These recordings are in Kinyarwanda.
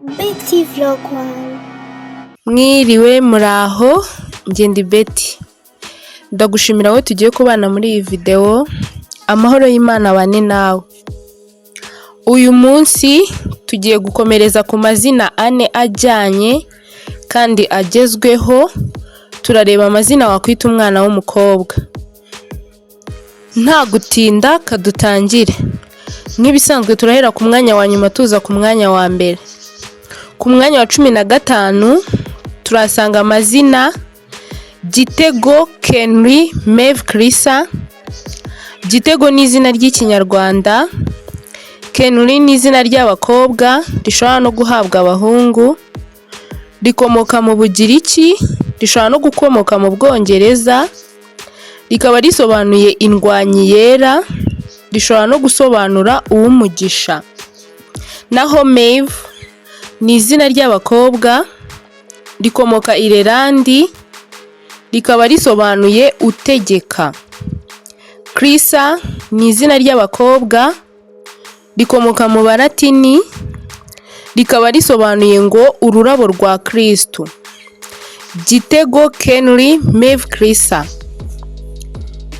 Betty Vlog One. Mwiriwe, muraho, njye ndi Betty. Ndagushimira wowe tugiye kubana muri iyi videwo, amahoro y'Imana abane nawe. Uyu munsi tugiye gukomereza ku mazina ane ajyanye kandi agezweho, turareba amazina wakwita umwana w'umukobwa. Nta gutinda, kadutangire. Nk'ibisanzwe turahera ku mwanya wa nyuma tuza ku mwanya wa mbere. Ku mwanya wa 15 turahasanga amazina Gitego Kenry Meve Krisa. Gitego ni izina ry'Ikinyarwanda, Kenry ni izina ry'abakobwa rishobora no guhabwa abahungu, rikomoka mu Bugiriki, rishobora no gukomoka mu Bwongereza, rikaba risobanuye indwanyi yera, rishobora no gusobanura uw'umugisha. Naho Meve ni izina ry'abakobwa, rikomoka Irelandi, rikaba risobanuye utegeka. Krisa ni izina ry'abakobwa, rikomoka mu Balatini, rikaba risobanuye ngo ururabo rwa Kristu. Gitego Kenry Meve Krisa.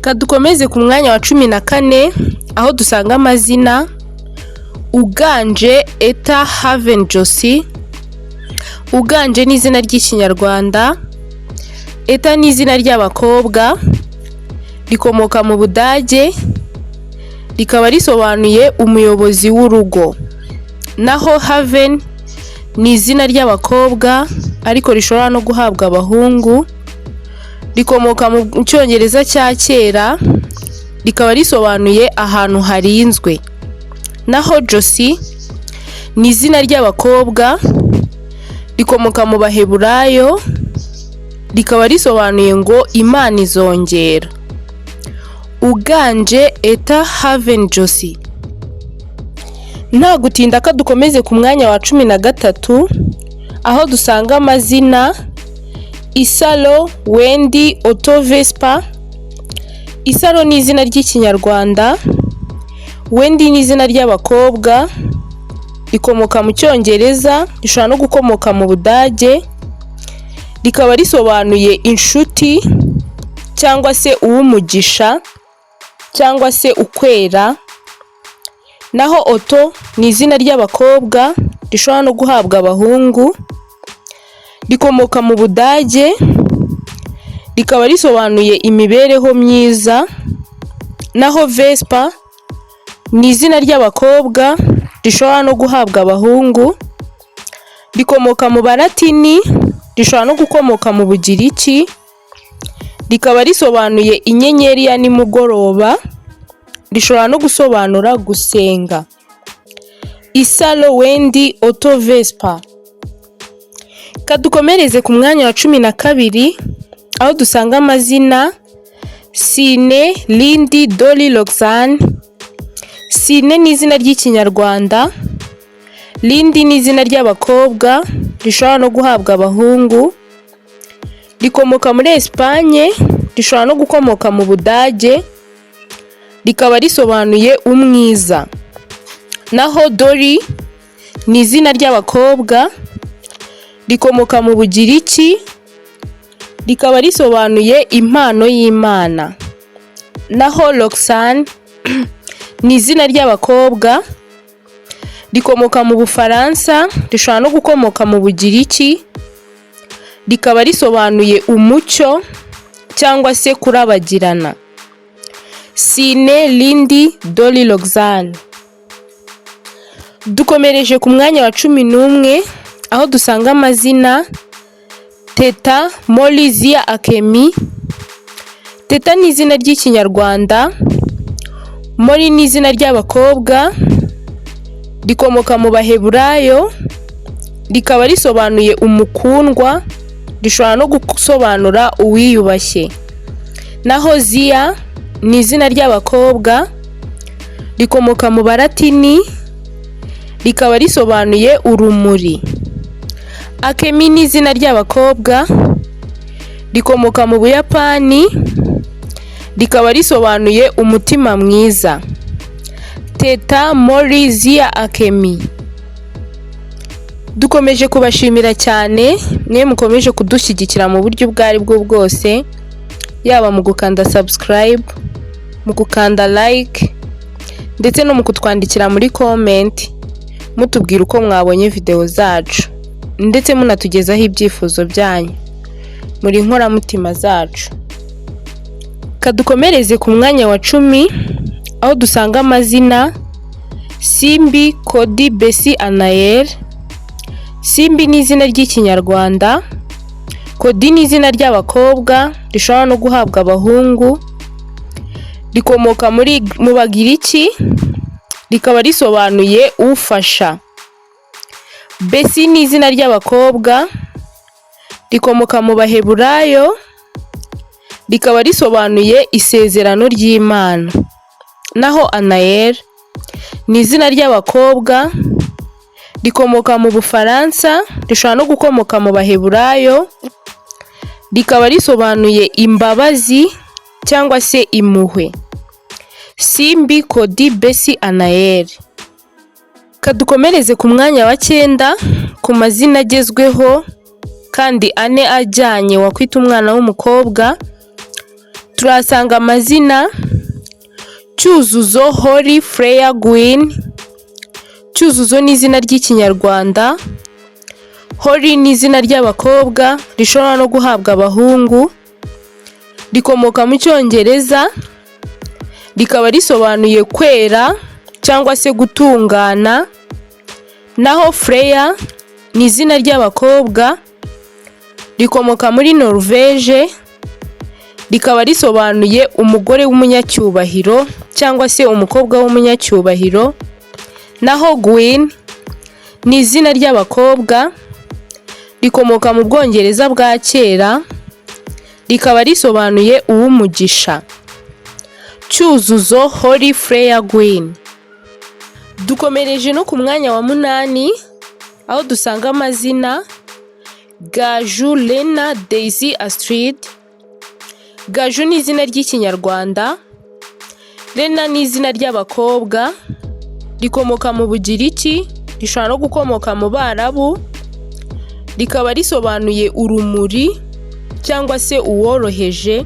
Kadukomeze ku mwanya wa 14 aho dusanga amazina Uganje Eta Haven Josie. Uganje ni izina ry'Ikinyarwanda, Eta ni izina ry'abakobwa, rikomoka mu Budage, rikaba risobanuye umuyobozi w'urugo. Naho Haven ni izina ry'abakobwa ariko rishobora no guhabwa abahungu, rikomoka mu Cyongereza cya kera, rikaba risobanuye ahantu harinzwe. Naho Josie ni izina ry'abakobwa, rikomoka mu Baheburayo, rikaba risobanuye ngo Imana izongera. Uganje Eta Haven Josie. Nta gutinda, ko dukomeze ku mwanya wa 13 aho dusanga amazina Isaro Wendy Otto Vespa. Isaro ni izina ry'Ikinyarwanda, Wendy ni izina ry'abakobwa, rikomoka mu Cyongereza, rishobora no gukomoka mu Budage, rikaba risobanuye inshuti cyangwa se uw'umugisha cyangwa se ukwera. Naho Otto ni izina ry'abakobwa rishobora no guhabwa abahungu, rikomoka mu Budage, rikaba risobanuye imibereho myiza. Naho Vespa ni izina ry'abakobwa rishobora no guhabwa abahungu, rikomoka mu Balatini, rishobora no gukomoka mu Bugiriki, rikaba risobanuye inyenyeri ya nimugoroba, rishobora no gusobanura gusenga. Isaro Wendy Otto Vespa. Kadukomereze ku mwanya wa 12 aho dusanga amazina Sine Lindi Dori Roxanne. Sine ni izina ry'Ikinyarwanda, Lindi ni izina ry'abakobwa rishobora no guhabwa abahungu, rikomoka muri Esipanye, rishobora no gukomoka mu Budage, rikaba risobanuye umwiza. Naho Dori ni izina ry'abakobwa, rikomoka mu Bugiriki, rikaba risobanuye impano y'Imana. Naho Roxanne ni izina ry'abakobwa, rikomoka mu Bufaransa, rishobora no gukomoka mu Bugiriki, rikaba risobanuye umucyo cyangwa se kurabagirana. Sine Lindi Dori Roxanne. Dukomereje ku mwanya wa 11 aho dusanga amazina Teta Morizia Akemi. Teta ni izina ry'Ikinyarwanda, Mori ni izina ry'abakobwa, rikomoka mu Baheburayo, rikaba risobanuye umukundwa, rishobora no gusobanura uwiyubashye. Naho Ziya ni izina ry'abakobwa, rikomoka mu Balatini, rikaba risobanuye urumuri. Akemi ni izina ry'abakobwa, rikomoka mu Buyapani, rikaba risobanuye umutima mwiza. Teta Mori Ziya Akemi. Dukomeje kubashimira cyane mwe mukomeje kudushyigikira mu buryo ubwo ari bwo bwose, yaba mu gukanda subscribe, mu gukanda like ndetse no mu kutwandikira muri comment mutubwira uko mwabonye video zacu ndetse munatugezaho ibyifuzo byanyu. Muri inkoramutima zacu. Kadukomereze ku mwanya wa 10 aho dusanga amazina Simbi, Kodi, Besi, Anayel. Simbi ni izina ry'Ikinyarwanda, Kodi ni izina ry'abakobwa rishobora no guhabwa abahungu, rikomoka mu Bagiriki, rikaba risobanuye ufasha. Besi ni izina ry'abakobwa, rikomoka mu Baheburayo, rikaba risobanuye isezerano ry'Imana. Naho Anayel ni izina ry'abakobwa, rikomoka mu Bufaransa, rishobora no gukomoka mu Baheburayo, rikaba risobanuye imbabazi cyangwa se impuhwe. Simbi, Kodi, Besi, Anayel. Kadukomereze ku mwanya wa 9 ku mazina agezweho kandi ane ajyanye wakwita umwana w'umukobwa, turahasanga amazina Cyuzuzo, Holly, Freya, Gwen. Cyuzuzo ni izina ry'Ikinyarwanda, Holly ni izina ry'abakobwa rishobora no guhabwa abahungu, rikomoka mu Cyongereza, rikaba risobanuye kwera cyangwa se gutungana. Naho Freya ni izina ry'abakobwa, rikomoka muri Norvège, rikaba risobanuye umugore w'umunyacyubahiro cyangwa se umukobwa w'umunyacyubahiro. Naho Gwen ni izina ry'abakobwa, rikomoka mu Bwongereza bwa kera, rikaba risobanuye uw'umugisha. Cyuzuzo, Holly, Freya, Gwen. Dukomereje no ku mwanya wa 8 aho dusanga amazina Gaju, Lena, Daisy, Astrid. Gaju ni izina ry'Ikinyarwanda, Lena ni izina ry'abakobwa, rikomoka mu Bugiriki, rishobora no gukomoka mu Barabu, rikaba risobanuye urumuri cyangwa se uworoheje.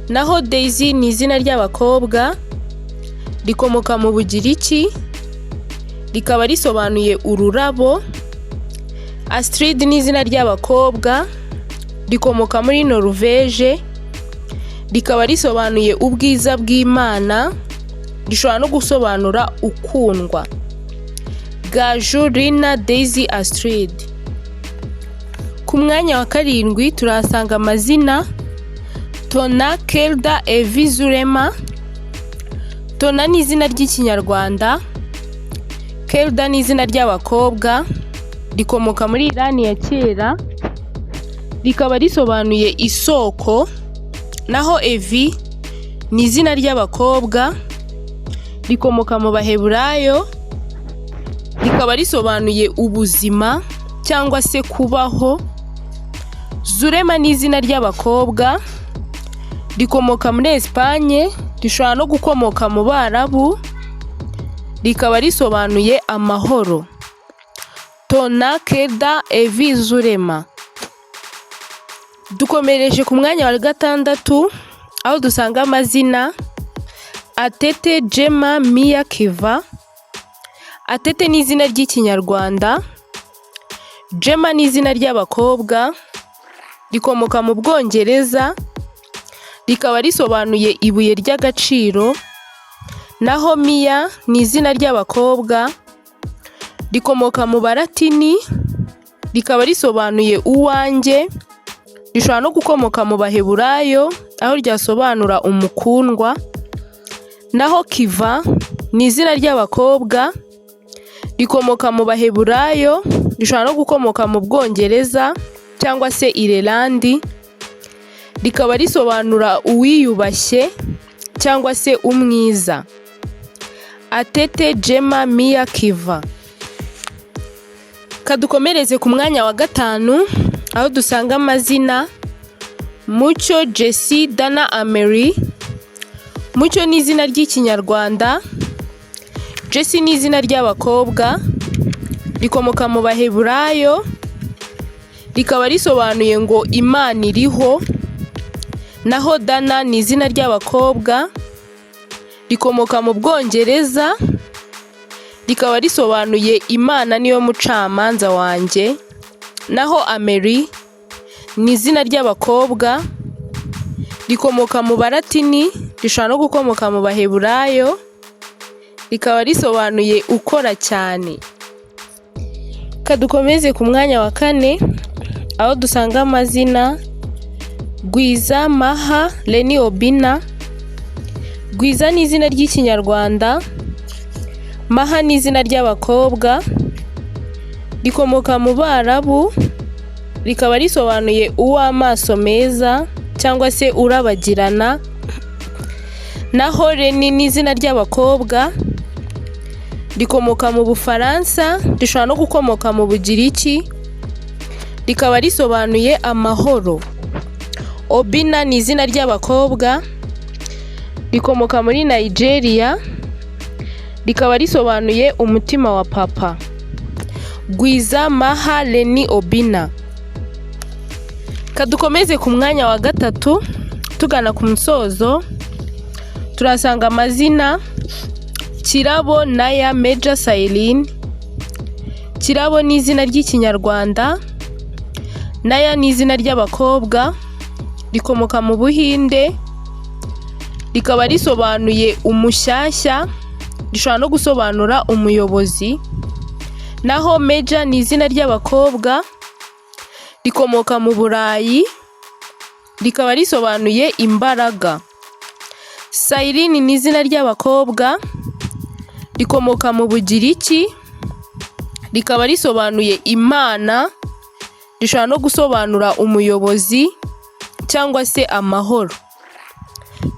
Naho Daisy ni izina ry'abakobwa, rikomoka mu Bugiriki, rikaba risobanuye ururabo. Astrid ni izina ry'abakobwa, rikomoka muri Norvège, rikaba risobanuye ubwiza bw'Imana, rishobora no gusobanura ukundwa. Gaju, Lina, Daisy, Astrid. Ku mwanya wa 7 turahasanga amazina Tona, Kelda, Evi, Zurema. Tona ni izina ry'Ikinyarwanda, Kelda ni izina ry'abakobwa, rikomoka muri Irani ya kera, rikaba risobanuye isoko. Naho Evi ni izina ry'abakobwa, rikomoka mu Baheburayo, rikaba risobanuye ubuzima cyangwa se kubaho. Zurema ni izina ry'abakobwa, rikomoka muri Esipanye, rishobora no gukomoka mu Barabu, rikaba risobanuye amahoro. Tona, Keda, Evi, Zurema. Dukomereje ku mwanya wa 6 aho dusanga amazina Atete, Jema, Miya, Kiva. Atete ni izina ry'Ikinyarwanda, Jema ni izina ry'abakobwa, rikomoka mu Bwongereza, rikaba risobanuye ibuye ry'agaciro. Naho Miya ni izina ry'abakobwa, rikomoka mu Balatini, rikaba risobanuye uwanjye, rishobora no gukomoka mu Baheburayo aho ryasobanura umukundwa. Naho Kiva ni izina ry'abakobwa, rikomoka mu Baheburayo, rishobora no gukomoka mu Bwongereza cyangwa se Irelandi, rikaba risobanura uwiyubashye cyangwa se umwiza. Atete, Jema, Miya, Kiva. Kadukomereze ku mwanya wa 5 aho dusanga amazina Mucyo, Jesse, Dana, Amelie. Mucyo ni izina ry'Ikinyarwanda, Jesse ni izina ry'abakobwa, Rikomoka mu Baheburayo, rikaba risobanuye ngo Imana iriho. Naho Dana ni izina ry'abakobwa, rikomoka mu Bwongereza, rikaba risobanuye Imana niyo mucamanza wanjye. Naho Amelie ni izina ry'abakobwa, rikomoka mu Balatini, rishobora no gukomoka mu Baheburayo, rikaba risobanuye ukora cyane. Kadukomeze ku mwanya wa kane, aho dusanga amazina Gwiza Maha Leni Obina. Gwiza ni izina ry'Ikinyarwanda, Maha ni izina ry'abakobwa, rikomoka mu Barabu, rikaba risobanuye uw'amaso meza cyangwa se urabagirana. Naho Leni ni izina ry'abakobwa, rikomoka mu Bufaransa, rishobora no gukomoka mu Bugiriki, rikaba risobanuye amahoro. Obina ni izina ry'abakobwa, rikomoka muri Nigeria, rikaba risobanuye umutima wa papa. Gwiza, Maha, Leni, Obina. Kadukomeze ku mwanya wa gatatu, tugana ku musozo, turasanga amazina Kirabo Naya Meja Sayirine. Kirabo ni izina ry'Ikinyarwanda, Naya ni izina ry'abakobwa, rikomoka mu Buhinde, rikaba risobanuye umushyashya, rishobora no gusobanura umuyobozi. Naho Meja ni izina ry'abakobwa, rikomoka mu Burayi, rikaba risobanuye imbaraga. Sayirini ni izina ry'abakobwa, rikomoka mu Bugiriki, rikaba risobanuye Imana, rishobora no gusobanura umuyobozi cyangwa se amahoro.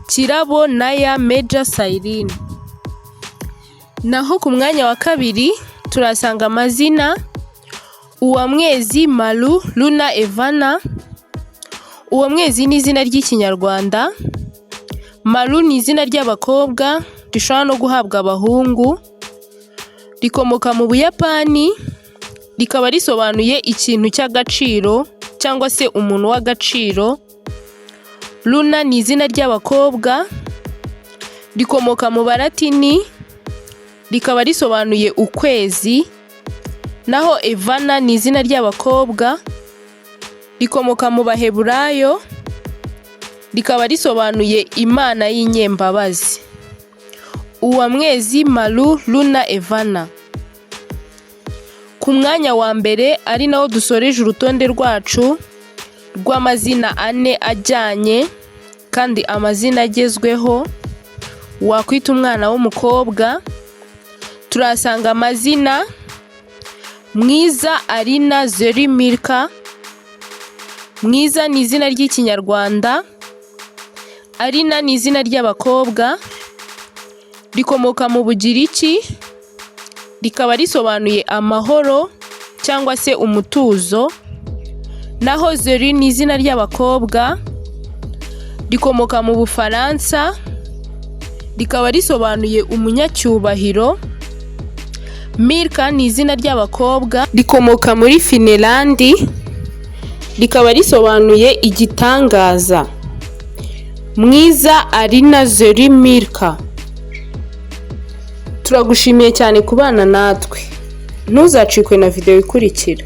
Kirabo, Naya, Meja, Sayirini. Naho ku mwanya wa kabiri turasanga amazina Uwamwezi Malu Luna Evana. Uwamwezi ni izina ry'Ikinyarwanda, Malu ni izina ry'abakobwa rishobora no guhabwa abahungu, rikomoka mu Buyapani, rikaba risobanuye ikintu cy'agaciro cyangwa se umuntu w'agaciro. Luna ni izina ry'abakobwa, rikomoka mu Balatini, rikaba risobanuye ukwezi. Naho Evana ni izina ry'abakobwa, rikomoka mu Baheburayo, rikaba risobanuye Imana y'inyembabazi. Uwamwezi Malu Luna Evana. Ku mwanya wa mbere, ari nawo dusoreje urutonde rwacu rw'amazina ane ajyanye kandi amazina agezweho wakwita umwana w'umukobwa, turahasanga amazina Mwiza Arina Zeri Milka. Mwiza ni izina ry'Ikinyarwanda, Arina ni izina ry'abakobwa, rikomoka mu Bugiriki, rikaba risobanuye amahoro cyangwa se umutuzo. Naho Zeri ni izina ry'abakobwa, rikomoka mu Bufaransa, rikaba risobanuye umunyacyubahiro. Milka ni izina ry'abakobwa, rikomoka muri Finilandi, rikaba risobanuye igitangaza. Mwiza Arina Zeri Milka. Turagushimiye cyane kubana natwe, ntuzacikwe na videwo ikurikira.